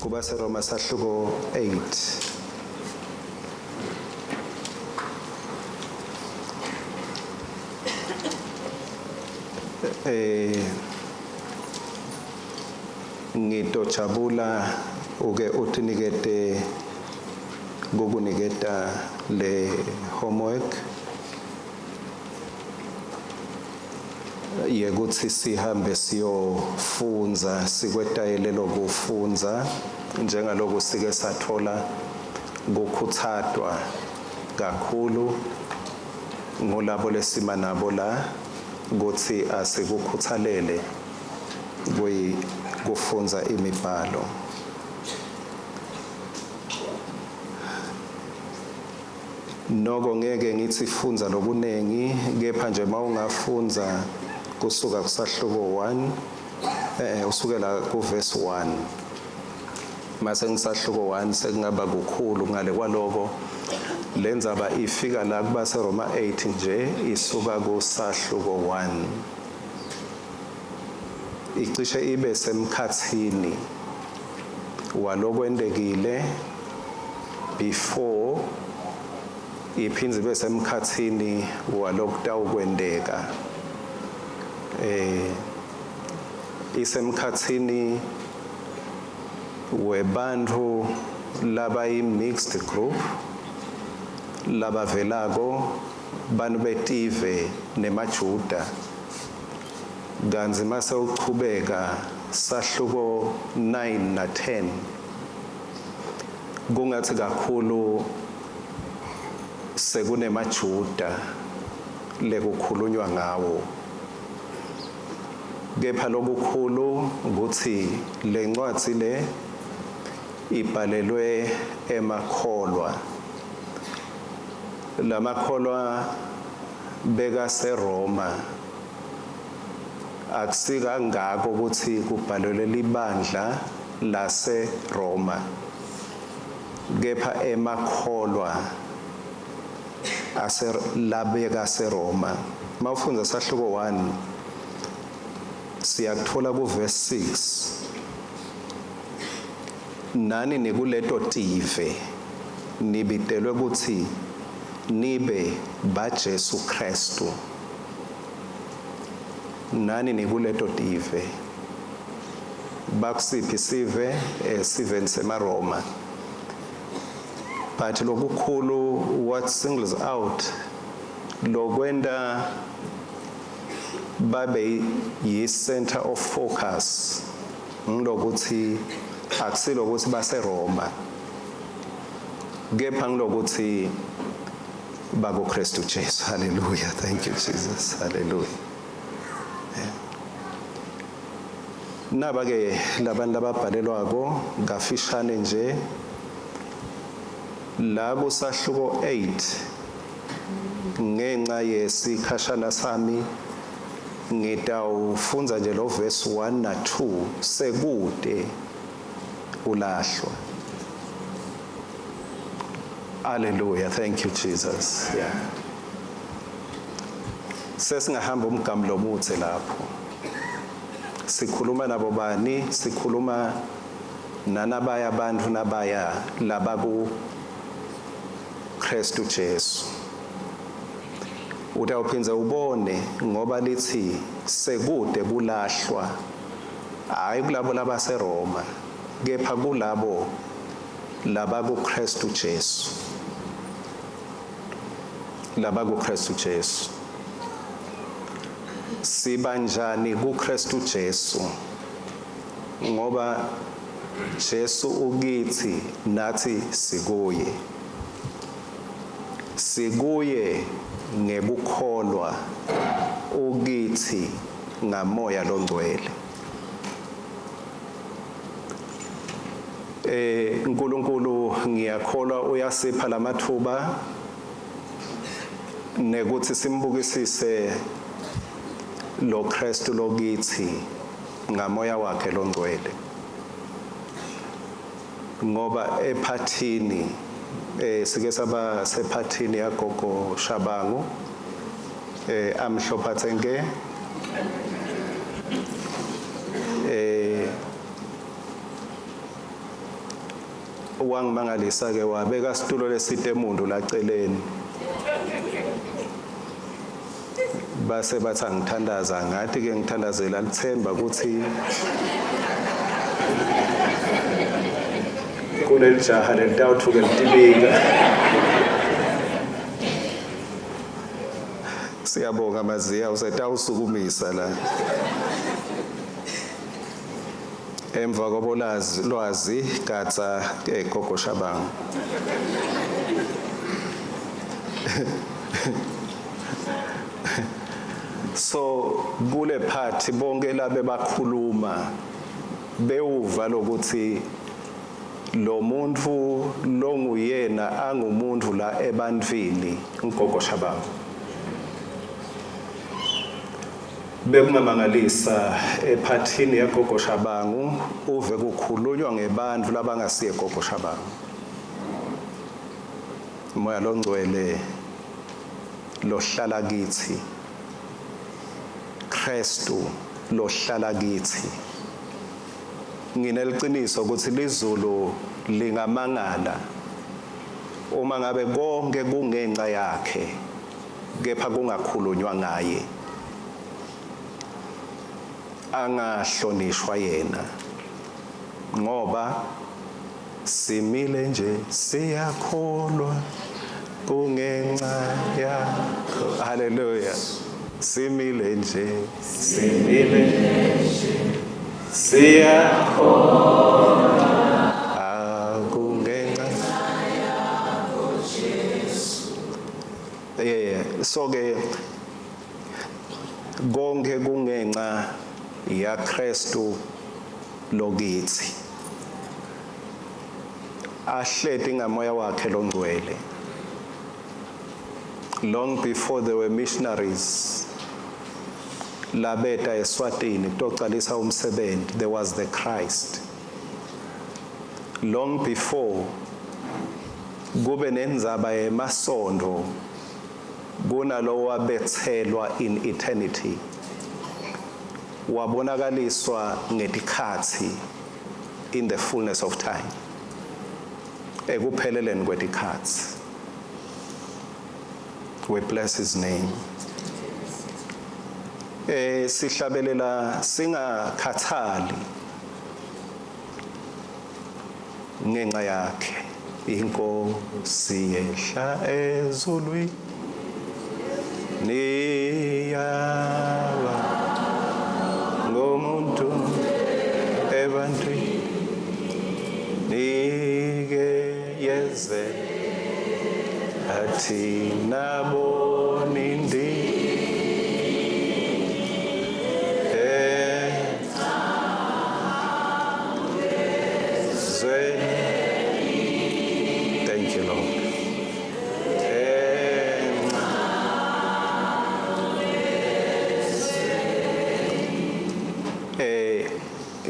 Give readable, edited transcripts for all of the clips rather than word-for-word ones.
KubaseRoma sahluko 8. Ngitojabula uke utinikete kukuniketa le homework yekuthi sihambe siyofundza, sikwetayele lokufundza njengaloku sike sathola kukhutsatwa kakhulu ngulabo lesima nabo la kutsi asikukhuthalele kufundza imibhalo. Noko ngeke ngithi fundza lokunengi, kepha nje mawungafundza kusuka kusahluko 1, usukela kuverse 1. Mase ngisahluko 1 sekungaba kukhulu ngale kwaloko. Lendzaba ifika la kubaseRoma 8 nje isuka kusahluko 1. Icishe ibe semkhatsini walokwentekile before, iphindze ibe semkhatsini walokutawukwenteka. Isemkhatsini webantfu labayi mixed group labavelako bantfu betive nemaJuda, kantsi mase uchubeka sahluko 9 na 10 kungathi kakhulu sekunemaJuda lekukhulunywa ngawo. Kepha lokukhulu ukuthi lencwadi le ibhalelwe emakholwa. Lamakholwa bekaseRoma, akusikangako ukuthi kubhalelwe libandla laseRoma, kepha emakholwa labeka seRoma. Mawufundza sahluko 1 siyakuthola ku verse 6, nani nikuleto tive nibitelwe ukuthi nibe baJesu Kristu. Nani nikuleto tive, bakusiphi sive? Esiveni semaRoma. But lokukhulu, what singles out lokwenta babe yi center of focus ngilokuthi akusilokuthi baseRoma, kepha ngilokuthi bakuKristu Jesu. Hallelujah, thank you Jesus, hallelujah. Naba ke labantu lababhalelwako kafishane nje la kusahluko 8. Ngenxa yesikhashana sami ngitawufundza nje lo verse 1 na 2, sekude ulahlwa. Hallelujah, thank you Jesus. Yeah, sesingahamba umgamu lomuthe lapho. Sikhuluma nabo bani? Sikhuluma nanabaya abantu nabaya labaku Kristu Jesu. Utawuphindze ubone ngoba lithi sekude kulahlwa, hayi kulabo labaseRoma, kepha kulabo labakuKristu Jesu. LabakuKristu Jesu. Sibanjani kuKristu Jesu? Ngoba Jesu ukithi, nathi sikuye. Sikuye ngekukholwa, ukithi ngamoya longcwele. uNkulunkulu ngiyakholwa uyasipha lamathuba nekuthi simbukisise lo Kristu lokithi ngamoya wakhe longcwele. Ngoba ephathini sike saba sephathini yagogo Shabangu, amhlopha tsenke, Wangimangalisa ke wabeka situlo lesite emuntu laceleni. Base bathi angithandaza ngathi ke ngithandazela lithemba ukuthi kulelijaha lelitawuthuke litibika. Siyabonga Maziya usetawusukumisa la. Emva kobolazi lwazi gatsa ke gogo Shabangu. So kule party bonke labe bakhuluma bewuva lokuthi lo muntu longuyena angumuntu la ebantwini ugogo Shabangu. Bekungamangalisa ephathini yaGogo Shabangu uve kukhulunywa ngebantfu labangasiye Gogo Shabangu. Moya longcwele lohlala kithi. Kristu lohlala kithi. Ngineliciniso ukuthi lizulu lingamangala uma ngabe konke kungenxa yakhe. Kepha kungakhulunywa ngaye, angahlonishwa yena, ngoba simile nje siyakholwa kungenxa yakho. Haleluya! Simile nje, simile nje siyakholwa akungenxa yakho Jesu. Yeah, so ke konke kungenxa ya Kristu lokithi. Ahleti ngamoya wakhe longcwele. Long before there were missionaries labeta eSwatini kutocalisa umsebenzi, there was the Christ. Long before kube nendzaba yemasondo kunalowo wabetselwa in eternity wabonakaliswa ngetikhatsi in the fullness of time ekupheleleni kwetikhatsi. We bless his name. Sihlabelela singakhathali ngenxa yakhe. Inkosi yehla ezulwini niyaba ngomuntu ebantwini nike yeze athi nabonindi Thank you, Lord.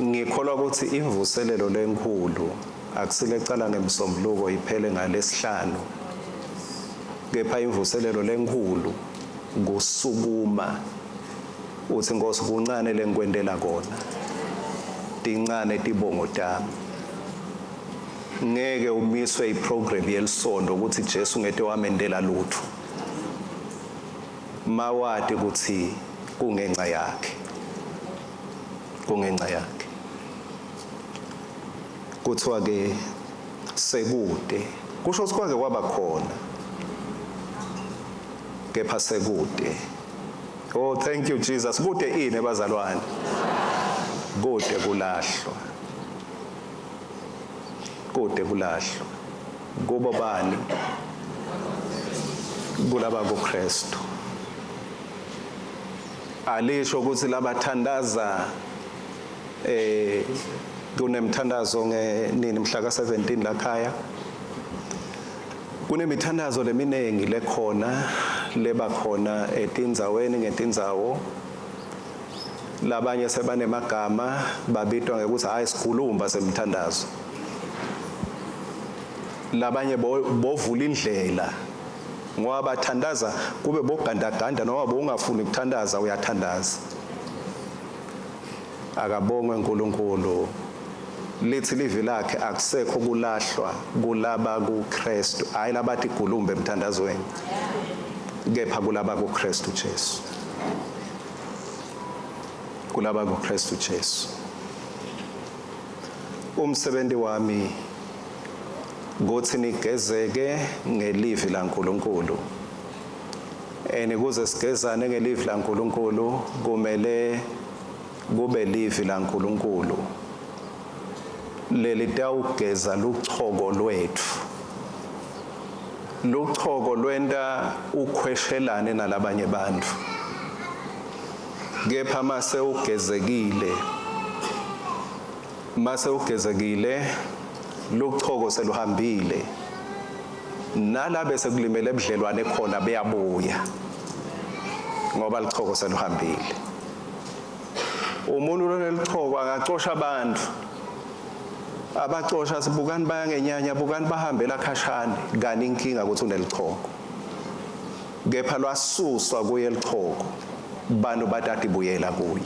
Ngikholwa ukuthi imvuselelo lenkulu akusile cala ngemsombuluko iphele ngalesihlanu, kepha imvuselelo lenkulu kusukuma uthi Nkosi kuncane lengikwentela kona, tincane tibongo tami. Ngeke umiswe iprogram yelisondo ukuthi Jesu ngete wamendela lutho, mawati ukuthi kungenxa yakhe, kungenxa yakhe. Kuthiwa ke sekude, kusho ukuthi kwake kwaba khona kepha sekude. Oh, thank you Jesus. Kude ini ebazalwane? Kude kulahlwa, kude kulahlwa. Kubo bani? Kulaba kuKristu. Alisho ukuthi labathandaza kunemthandazo ngenini mhla ka-17 lakhaya. Kunemithandazo leminingi lekhona leba khona etindzaweni ngetindzawo. Labanye sebanemagama babitwa ngekuthi hayi sigulumba semthandazo. Labanye bovula indlela ngoba bathandaza kube bogandaganda noma bowungafuni ukuthandaza uyathandaza. Akabongwe uNkulunkulu. Lithi livi lakhe akusekho kulahlwa kulaba kuKristu, hayi labathi gulumbe emthandazweni, kepha kulaba kuKristu Jesu. Kulaba kuKristu Jesu. Umsebenzi wami kuthi nigezeke ngelivi laNkuluNkulu. And kuze sigezane ngelivi laNkuluNkulu kumele kube livi laNkuluNkulu lelitawugeza luchoko lwethu. Luchoko lwenta ukhweshelane nalabanye bantfu. Kepha mase ugezekile, mase ugezekile luchoko seluhambile, nalabe sekulimele ebudlelwane khona beyabuya ngoba lichoko seluhambile. Umuntu lonelichoko angacosha abantu, abacosha sibukani bayangenyanya, bukani bahambela khashane, kani inkinga ukuthi unelichoko. Kepha lwasuswa kuye lichoko, bantu batatibuyela kuye.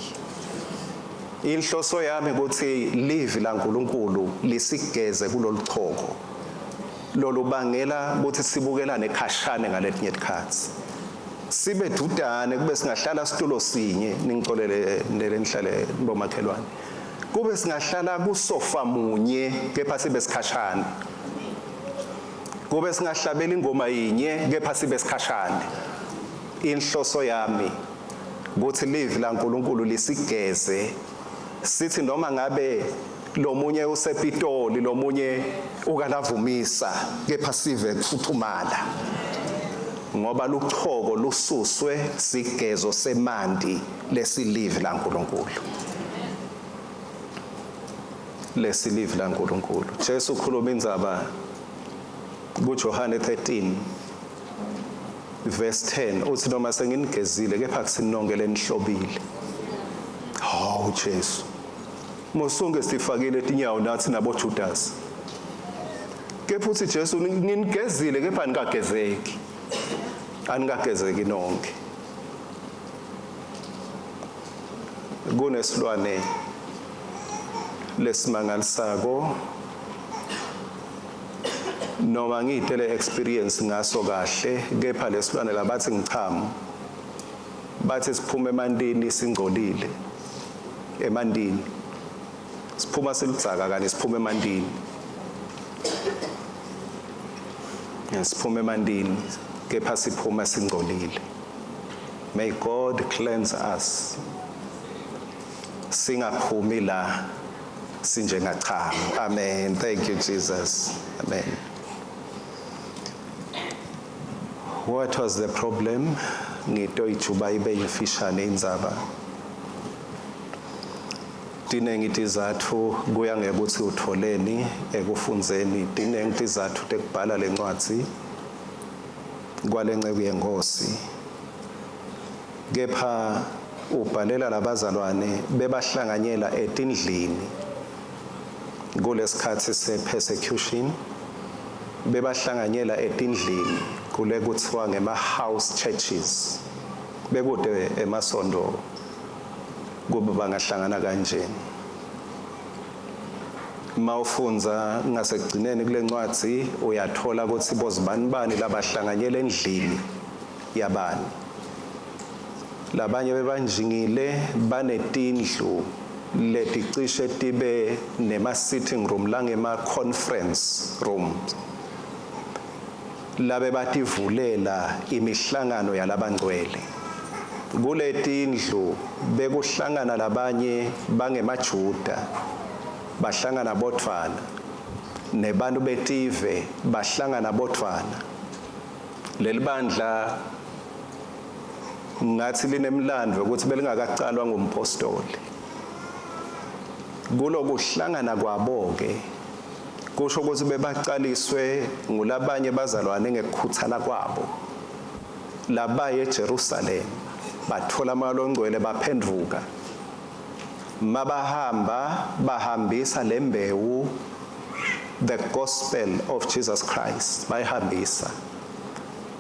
Inhloso yami ukuthi livi laNkuluNkulu lisigeze kuloluchoko lolubangela ukuthi sibukelane khashane ngaletinye tikhatsi, sibe dudane, kube singahlala situlo sinye, ningicolele nenihlale bomakhelwane, kube singahlala kusofa munye kepha sibe sikhashane, kube singahlabela ingoma yinye kepha sibe sikhashane. Inhloso yami ukuthi livi laNkuluNkulu lisigeze, sithi noma ngabe lomunye usePitoli lomunye ukalavumisa, kepha sive kufuthumala ngoba luchoko lususwe sigezo semanti lesilivi laNkuluNkulu. Lesilivi laNkuluNkulu. Jesu ukhuluma indzaba kuJohane 13 verse 10, uthi noma senginigezile kepha kusinonke lenihlobile. Hawu Jesu, mosonke sifakile tinyawo nathi nabo Judas. Kepha uthi Jesu nginigezile kepha anikagezeki. Anikagezeki nonke. Kunesilwane lesimangalisako noma ngiyitele experience ngaso kahle, kepha lesilwane labathi ngichamu, bathi siphuma emantini singcolile, emantini siphuma siludzaka, kani siphuma emantini, siphuma emantini kepha siphuma singcolile. May God cleanse us, singaphumi la sinjengachamu. Amen. Thank you, Jesus. Amen. What was the problem? Ngitoyijuba ibe yimfishane indzaba. Tinengi tizatfu, kuya ngekuthi utholeni ekufundzeni. Tinengi tizatfu tekubhala lencwadzi kwalenceku yenkosi. Kepha ubhalela labazalwane bebahlanganyela etindlini kulesikhatsi se-persecution, bebahlanganyela etindlini kule kuthiwa ngema-house churches, bekude emasondo kube bangahlangana kanjeni. Mawufundza ngasekugcineni kule ncwadzi uyathola ukuthi bozibanibani labahlanganyela endlini yabani. Labanye bebanjingile, banetindlu leticishe tibe nema-sitting room langema-conference rooms, labe bativulela imihlangano yalabangcwele. Kuletindlu bekuhlangana labanye bangemaJuda, bahlangana bodvwana, nebantu betive bahlangana bodvwana. Lelibandla ngathi linemlando ukuthi belingakaqalwa ngumpostoli. Kulokuhlangana kwabo ke kusho ukuthi bebaqaliswe ngulabanye bazalwane ngekukhuthala kwabo, labaye eJerusalem bathola amalongcwele baphenduka, mabahamba bahambisa lembewu, the gospel of Jesus Christ, bayihambisa,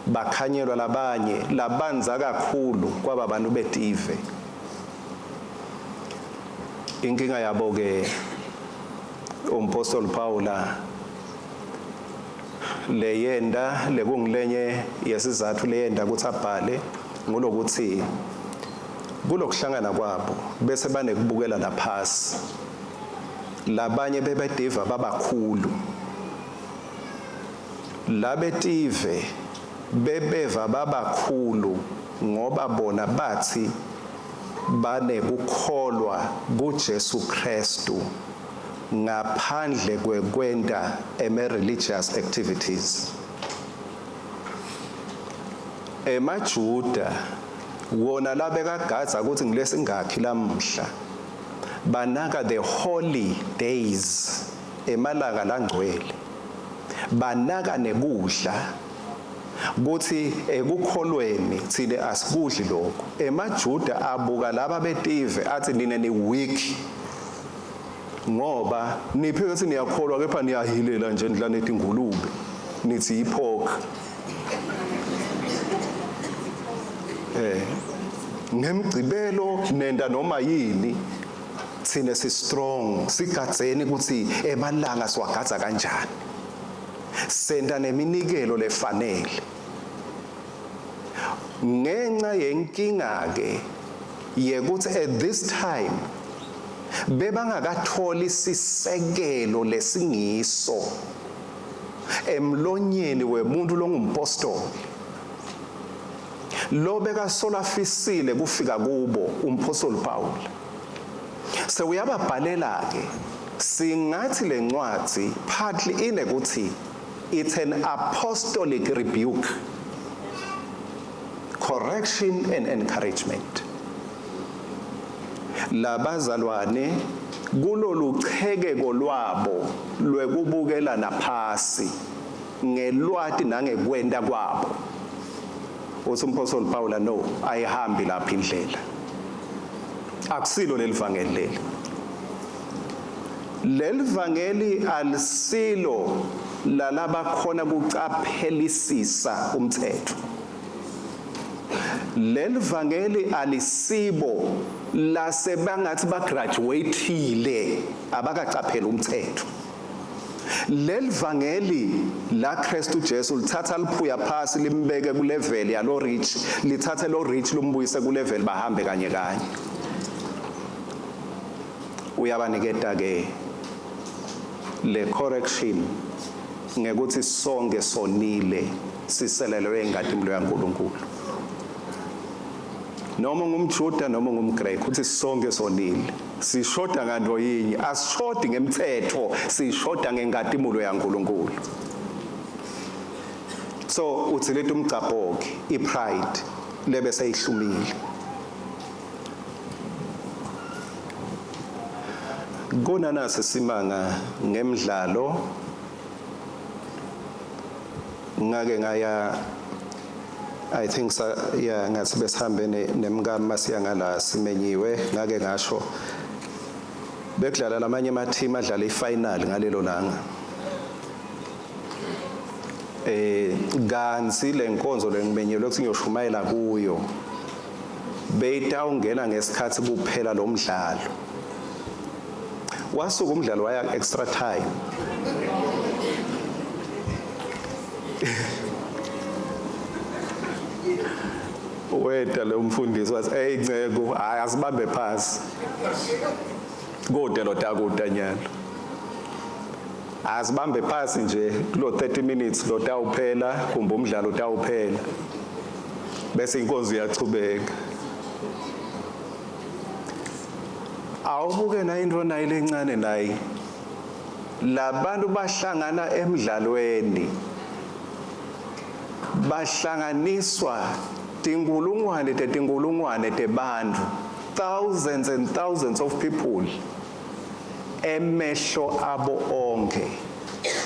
bakhanyelwa labanye labanza kakhulu kwaba bantu betive. Inkinga yabo ke Umpostoli Paula leyenda lekungilenye yesizathu leyenda ukuthi abhale ngulokuthi kulokuhlangana kwabo bese banekubukela laphasi labanye bebediva babakhulu labetive bebeva babakhulu ngoba bona bathi banekukholwa kuJesu Kristu ngaphandle kwekwenta eme religious activities. EmaJuda wona labekagadza ukuthi ngilesingakhi lamuhla banaka the holy days, emalanga langcwele, banaka nekudla kuthi ekukholweni thina asikudli lokho. EmaJuda abuka laba betive athi nina ni weak ngoba niphike ukuthi niyakholwa kepha niyahilela nje nidla netingulube nithi yipork. Ngemgcibelo nenda noma yini, thina si strong sigadzeni ukuthi emalanga siwagadza kanjani, senta neminikelo lefanele. Ngenxa yenkinga ke yekuthi at this time bebangakatholi sisekelo lesingiso emlonyeni wemuntu longumpostoli lo bekasola afisile kufika kubo umpostoli Paul. Sewuyababhalela ke, singathi lencwadi partly inekuthi it's an apostolic rebuke, correction and encouragement. Labazalwane kulolu chekeko lwabo lwekubukela naphasi ngelwati nangekwenta kwabo, uthi umpostoli Paula, no, ayihambi lapha indlela, akusilo leli vangeli leli. Leli vangeli alisilo lalabakhona kucaphelisisa umthetho. Leli vangeli alisibo lasebangathi bagraduateile abakacaphela umthetho. Leli vangeli la Kristu Jesu lithatha liphuya phasi limbeke ku level yalo rich, lithathe lo rich lumbuyise ku level bahambe kanye kanye. Uyabaniketa ke le correction ngekuthi sonke sonile siselelwe engatimlo yaNkuluNkulu. Noma ungumJuda noma ungumGrek, uthi sonke sonile, sishoda nganto yinye, asishodi ngemthetho, sishoda ngengatimulo yaNkuluNkulu. So uthi leti umgcabhoke ipride lebe seyihlumile. Kunanasi simanga ngemidlalo, ngake ngaya, I think sa yeah, ngathi besihambe nemkami masiya ngala simenyiwe, ngake ngasho bekudlala lamanye ama team adlala ifinal ngalelo langa. Kanti lenkonzo lengimenyelwe ukuthi ngiyoshumayela kuyo beyitawungena ngesikhathi kuphela lo mdlalo. Wasuka umdlalo waya extra time. Weda lo mfundisi wathi, "Hey Nceku, hayi asibambe phansi. Kude lo takuda nyalo. Asibambe phansi nje kulo 30 minutes lo tawuphela kumbe umdlalo tawuphela." Bese inkonzo iyachubeka. Awubuke nayo into nayo lencane nayi. Labantu bahlangana emidlalweni, bahlanganiswa tinkulungwane tetinkulungwane tebantu, thousands and thousands of people, emehlo abo onke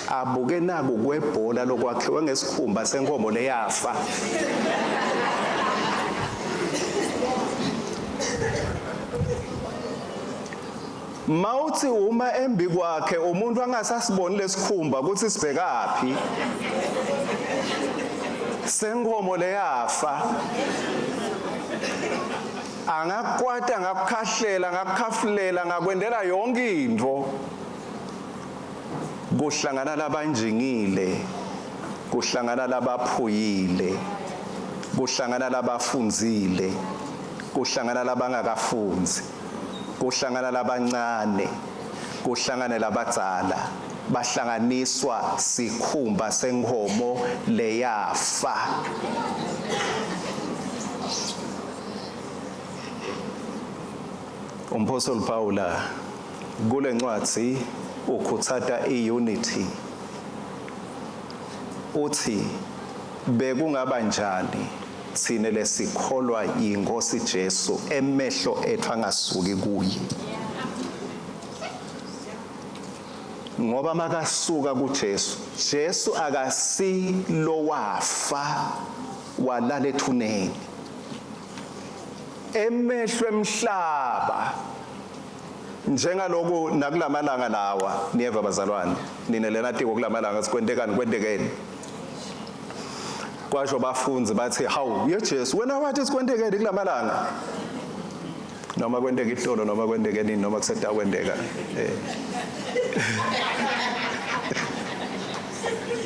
abuke naku kwebhola lokwakhiwe ngesikhumba senkomo leyafa. Mawuthi uma embi kwakhe umuntu angasasiboni lesikhumba ukuthi sibhekaphi senkomo leyafa, angakwata, angakukhahlela, angakukhafulela, angakwendela yonke into. Kuhlangana labanjingile, kuhlangana labaphuyile, kuhlangana labafundzile, kuhlangana labangakafundzi, kuhlangana labancane, kuhlangane labadzala, bahlanganiswa sikhumba senkhomo leyafa. Umphostoli Pawula kulencwadzi ukhutsata iunity. Uthi bekungaba njani tsine lesikholwa yiNkosi Jesu emehlo ethu angasuki kuye. Ngoba makasuka kuJesu, Jesu akasilowafa walala ethuneni. Emehlo emhlaba njengaloku nakulamalanga lawa, niyeva bazalwane, nine lena tiko kulamalanga sikwentekani kwentekeni. Kwasho bafundzi bathi hawu ye Jesu wena wathi sikwentekeni kulamalanga. Noma kwenteka itolo noma kwenteke nini noma kusetakwenteka. Eh.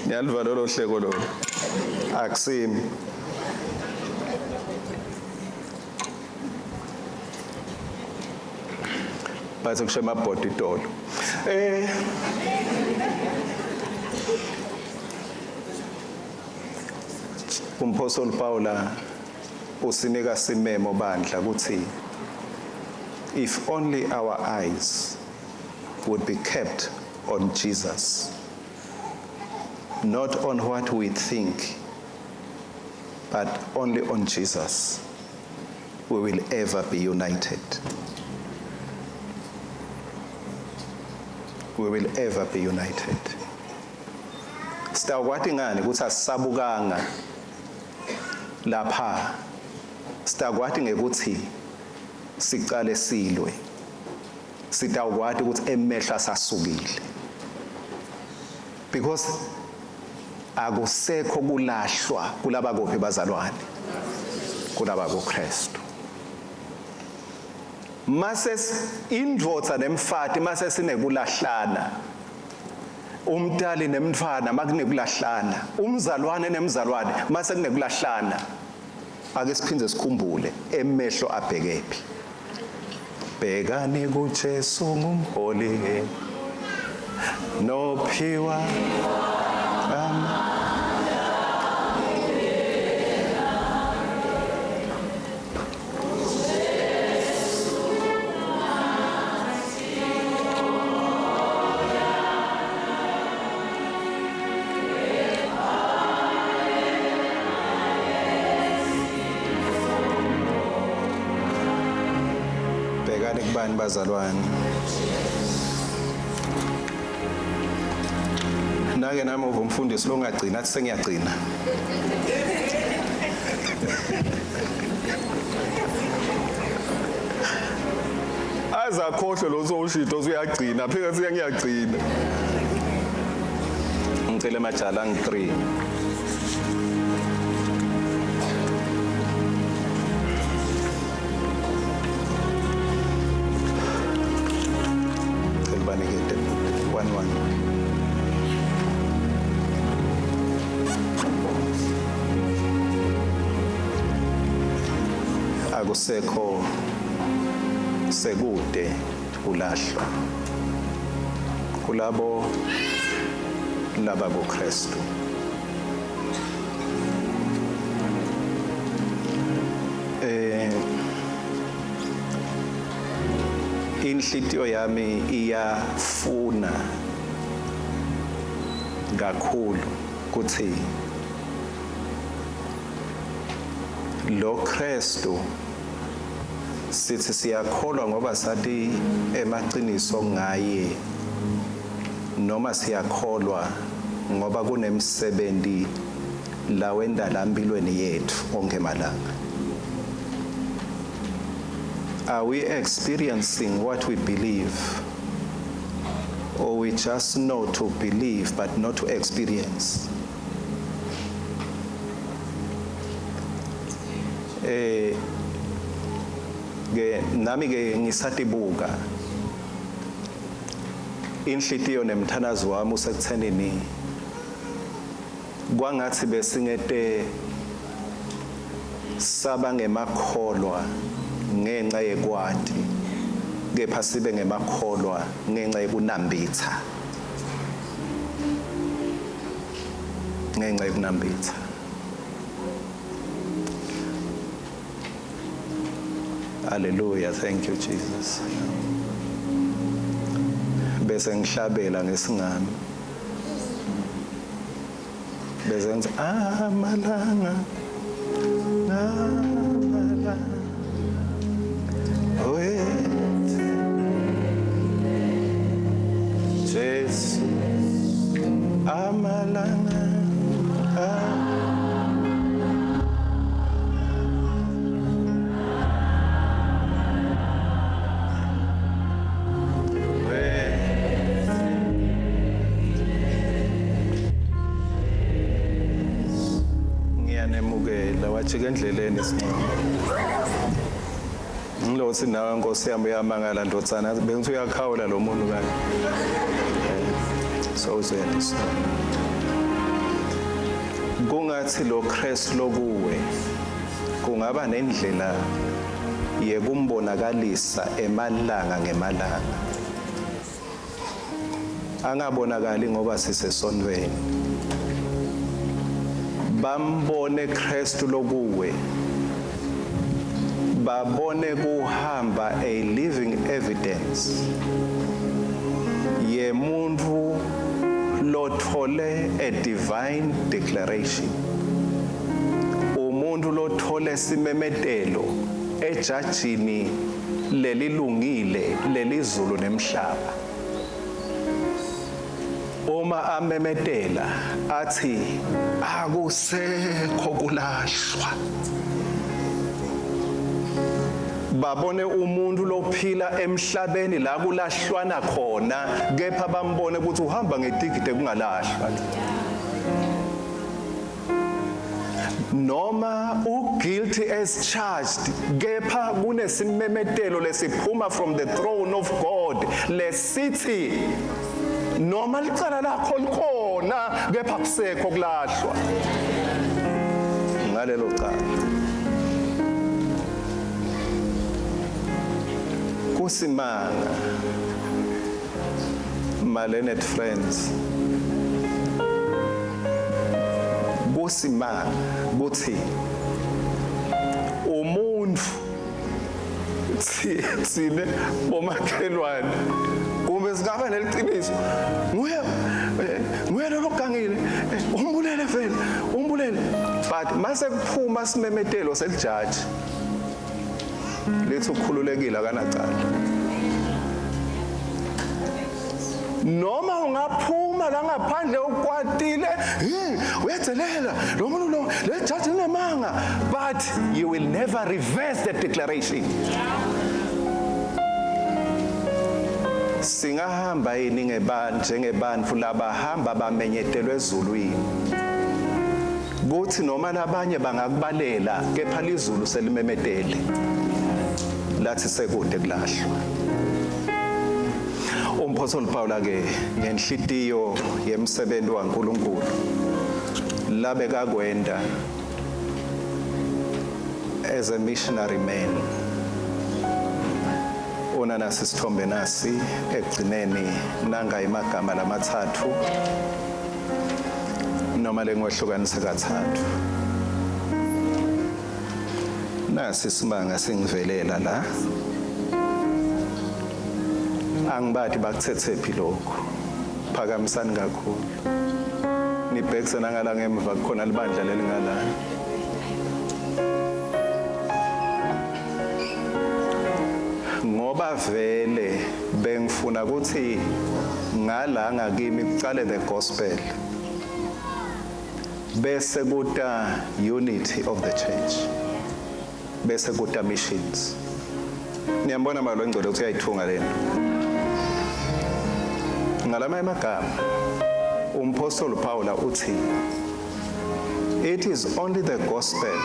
Niyaliva lolo hleko lolo. Akusimi. Bathi kushe amabhodi itolo. Eh Umphostoli Paula usinika simemo bandla ukuthi if only our eyes would be kept on Jesus, not on what we think, but only on Jesus, we will ever be united. We will ever be united. Sitawukwati ngani ukuthi asisabukanga lapha? Sitakwati ngekuthi sicale silwe. Sitawukwati ukuthi emehlo asasukile. Because akusekho kulahlwa kulaba kuphi bazalwane, kulaba kuKristu. Mase indvodza nemfati mase sinekulahlana, umtali nemntfwana makunekulahlana, umzalwane nemzalwane mase kunekulahlana, ake siphindze sikhumbule emehlo abhekephi. Bhekani kuJesu ngumholi nophiwa Bhekani kubani bazalwane. Nake nami uva umfundisi longagcina athi sengiyagcina. Aze akhohlwe lo sowushito usuyagcina, phika sengiyagcina. Ngicela emajala angi-3. Cela banikete 1 1. Akusekho sekude kulahlwa kulabo laba kuKristu. Inhlitiyo yami iyafuna kakhulu kuthi lo Kristu sithi siyakholwa ngoba sathi emaqiniso ngaye, noma siyakholwa ngoba kunemsebenzi lawenda lampilweni yethu onke malanga. Are we experiencing what we believe, or we just know to believe but not to experience? Ke nami ke ngisatibuka. Inhlitiyo nemthandazo wami usekuthenini kwangathi besingete saba ngemakholwa ngenxa yekwati kepha sibe ngemakholwa ngenxa yekunambitha ngenxa yekunambitha Hallelujah thank you Jesus bese ngihlabela ngesingami bese ngithi amalanga amalanga wethu Jesu amalanga ngiyanemukela wajika endleleni sincomo ngilothi nawe nkosi yami uyamangala ndodzana bengithi uyakhawula lo muntu kanje so uzoyandisa kungathi lo Kristu lokuwe kungaba nendlela yekumbonakalisa emalanga ngemalanga angabonakali ngoba sisesontweni bambone Kristu lokuwe babone kuhamba a living evidence yemuntu lothole a divine declaration umuntu lothole simemetelo ejajini lelilungile lelizulu nemhlaba uma amemetela athi akusekho kulahlwa babone umuntu lophila emhlabeni la kulahlwana khona kepha bambone ukuthi uhamba ngetikiti kungalahlwa noma u-guilty as charged kepha kunesimemetelo lesiphuma from the throne of God lesithi noma licala lakho likhona kepha kusekho kulahlwa ngalelo cala kusimanga my learned friends kusimanga kuthi umuntu thine bomakhelwane kumbe singaba neliqiniso nguye eh, nguye lo ogangile eh, umbulele vele umbulele but mase kuphuma simemetelo selijaji lithi ukhululekile akanacala noma ungaphuma la ngaphandle ukwatile uyadelela lo muntu lo le judge linemanga but you will never reverse the declaration singahamba yini ngebantu njengebantu labahamba bamenyetelwe ezulwini kuthi noma labanye bangakubalela kepha lizulu selimemetele lathi sekude kulahlwa umphostoli Paul ke ngenhlitiyo yemsebenzi waNkulunkulu labe kakwenda as a missionary man una nasi sithombe nasi ekugcineni nanga imagama lamathathu noma lengiwehlukanise kathathu nasi isimanga singivelela la angibathi bakuthethephi lokhu phakamisani kakhulu nibhekise nangala ngemva kukhona libandla lelingala ngoba vele bengifuna ukuthi ngala ngakimi kuqale the gospel bese kuta unity of the church bese kuta missions niyambona malo ngcwele ukuthi uyayithunga lento ngalama emagama umpostoli Paula uthi it is only the gospel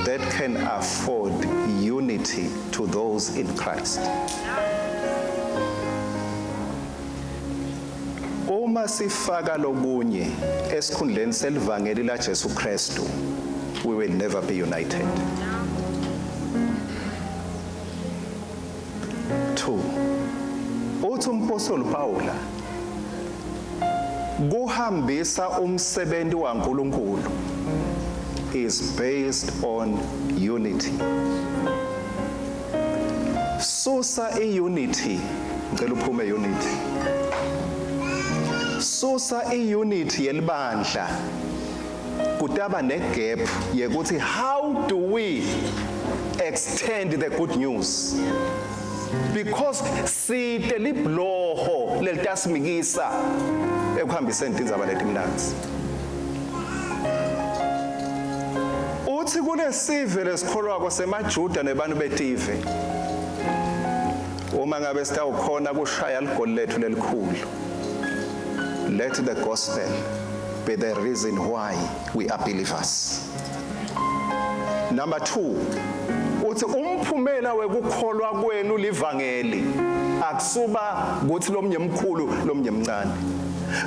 that can afford unity to those in Christ. Uma sifaka lokunye esikhundleni selivangeli laJesu Kristu, we will never be united. 2 Uthi umpostoli Pawula kuhambisa umsebenzi waNkulunkulu is based on unity. Susa iunity, ngicela uphume unity. Susa iunity yelibandla. Kutaba negap yekuthi how do we extend the good news? Because site libloho lelitasimikisa ekuhambiseni tindzaba letimnandzi. Uthi kulesive lesikholwako semaJuda nebantu betive uma ngabe sitawukhona kushaya ligoli lethu lelikhulu let the gospel be the reason why we are believers. Number 2 uthi umphumela wekukholwa kwenu livangeli akusuba ukuthi lomnye mkhulu lomnye mncane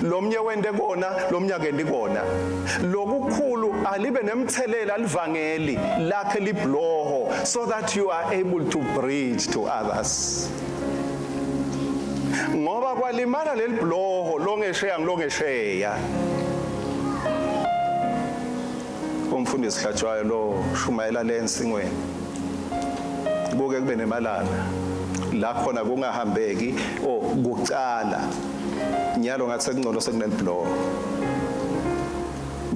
lomnye wente kona lomnye akendi kona lokukhulu alibe nemthelela livangeli lakhe libloho so that you are able to bridge to others ngoba kwalimala leli bloho longesheya ngilongesheya umfundisi hlatshwayo lo shumayela le ensingweni kuke kube nemalanga la khona kungahambeki o kucala nyalo ngathi sekungcono sekunelibloho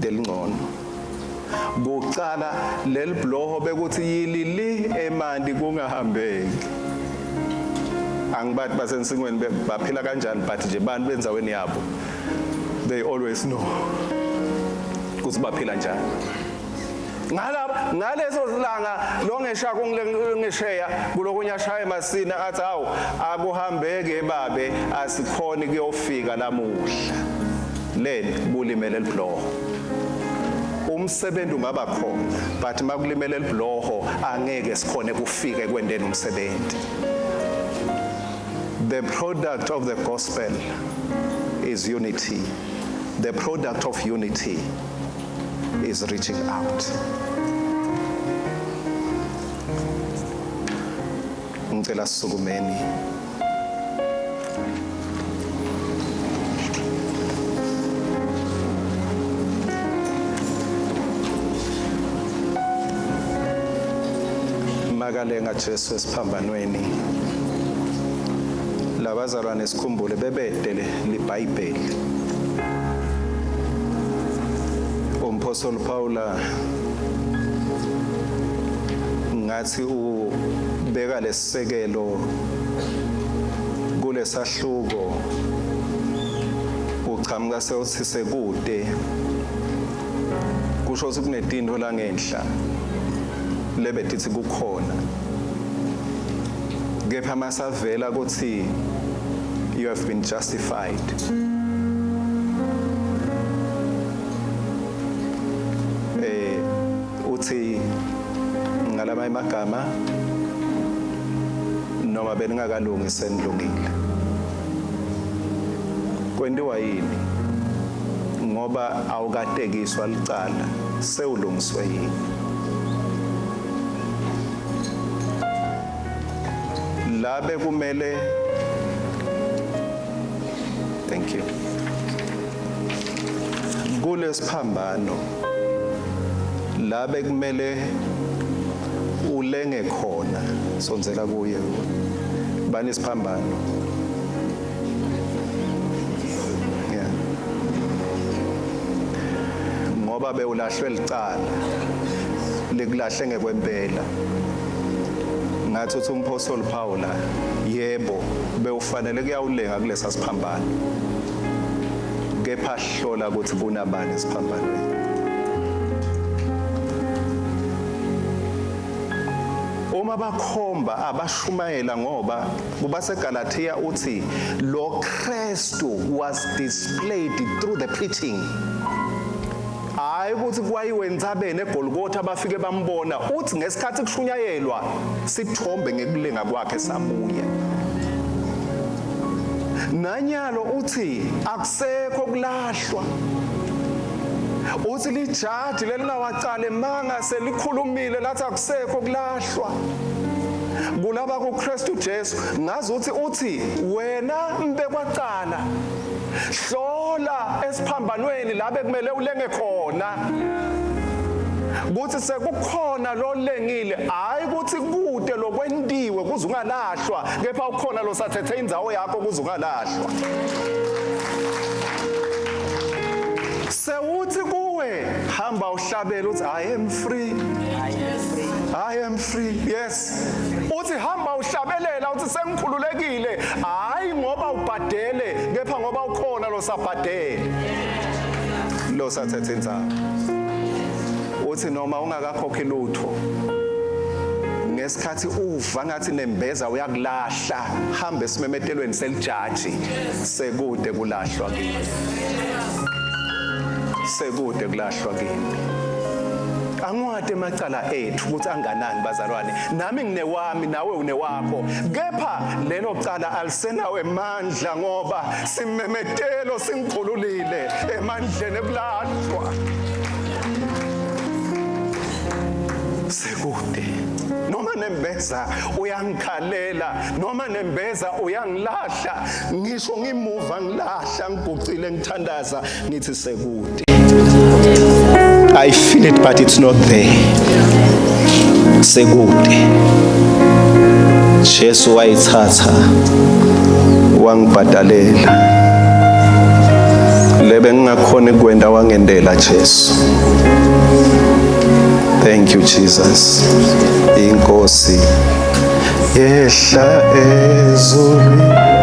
lelingcono kucala lelibloho bekuthi yilili emanti kungahambeki angibathi basensingweni baphila kanjani but nje bantu bendzaweni yabo they always know ukuthi baphila njani ngalapha ngaleso silanga longesha kungesheya kulokunye ashaya emasina athi hawu akuhambeke babe asikhoni kuyofika lamuhla leni kulimele libloho umsebenzi ungaba khona but makulimele libloho angeke sikhone kufike ekwenteni umsebenzi the product of the gospel is unity the product of unity is reaching out ngicela sisukumeni makalenga Jesu esiphambanweni labazalwane sikhumbule bebede libhayibheli umpostoli Paula ngathi ubeka lesisekelo kulesahluko uchamuka sewuthi sekude kusho ukuthi kunetinto la ngenhla lebetithi kukhona kepha masavela ukuthi you have been justified eh uthi ngalamanye amagama noma beningakalungi senilungile kwentiwa yini ngoba awukatekiswa licala sewulungiswe yini la bekumele thank you kulesiphambano la bekumele ulenge khona sondzela kuye bani isiphambano yeah ngoba bewulahlwe licala likulahle ngekwempela ngathi uthi umphostoli Paula yebo bewufanele kuyawulenga kulesa siphambano kepha hlola ukuthi kunabani esiphambanweni uma bakhomba abashumayela ngoba kubaseGalatia uthi lo Kristu was displayed through the preaching hayi ukuthi kwayiwe entsabeni eGolgotha bafike bambona uthi ngesikhathi kushunyayelwa sithombe ngekulenga kwakhe sabuya. Nanyalo uthi akusekho kulahlwa. Uthi lijaji lelingawacala emanga selikhulumile lathi akusekho kulahlwa kulaba kuKristu Jesu. Ngazi uthi uthi wena mbekwacala, hlola esiphambanweni la bekumele ulenge khona kuthi sekukhona lolengile, hayi ukuthi kude lokwentiwe kuze ungalahlwa, kepha ukhona losathethe indzawo yakho kuze ungalahlwa. Sewuthi kuwe hamba uhlabele uthi, "I am free, I am free." Yes, uthi hamba uhlabelela uthi sengikhululekile, hayi ngoba ubhadele, kepha ngoba ukhona losabhadele, losathethe indzawo. Uthi noma ungakakhokhi lutho, ngesikhathi uva ngathi nembeza uyakulahla, hamba esimemetelweni selijaji, sekude kulahlwa kimi, sekude kulahlwa kimi. Angiwati emacala ethu ukuthi anganani, bazalwane. Nami nginewami, nawe unewakho, kepha lelo cala alisenawo emandla ngoba simemetelo singikhululile emandleni ekulahlwa. Sekude. Noma nembeza uyangikhalela, noma nembeza uyangilahla, ngisho ngimuva ngilahla, ngigucile ngithandaza, ngithi sekude. I feel it, but it's not there. Sekude. Jesu wayithatha wangibhadalela lebe ngingakhona kwenda, wangendela Jesu. Thank you, Jesus. Inkosi yehla ezulwini.